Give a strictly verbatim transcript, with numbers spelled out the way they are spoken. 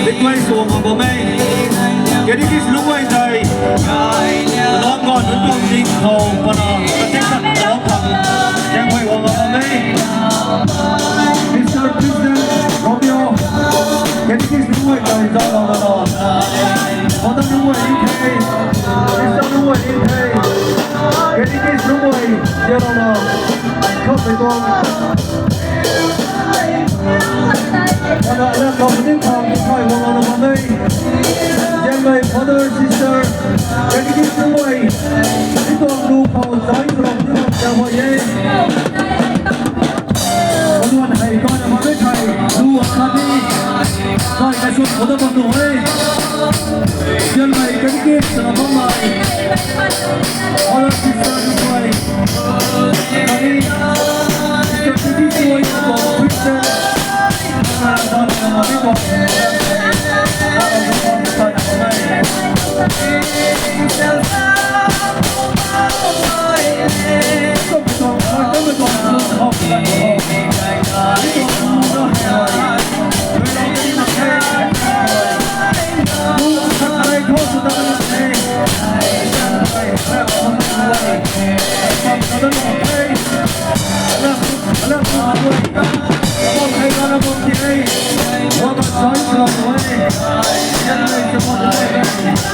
Request sw bam e. Kandiki sw nuh e tei, along gon nunc tuang ding khou pana, katek tat along khang, zaenghuay guang bam e. Mister President Romeo, kandiki sw nuh e tei zauclou na. Father nuh e the, Mister nuh e the, kandiki sw nuh e, zauclou na. Khou pei tuang Father, alam khou ni khang, khuay guang na bam e. Zianmei father, sister, kandiki sw nuh e. Ni tuang lu khou zai khou ni khang zaenghuay e. Kaluan hei kau na bam e thei, lu akhat ni. Kai kai sw khou da bam nuh e. Zianmei kandiki sw na bammei. Father, sister, khuay. Kandiki sw nuh e, Christian.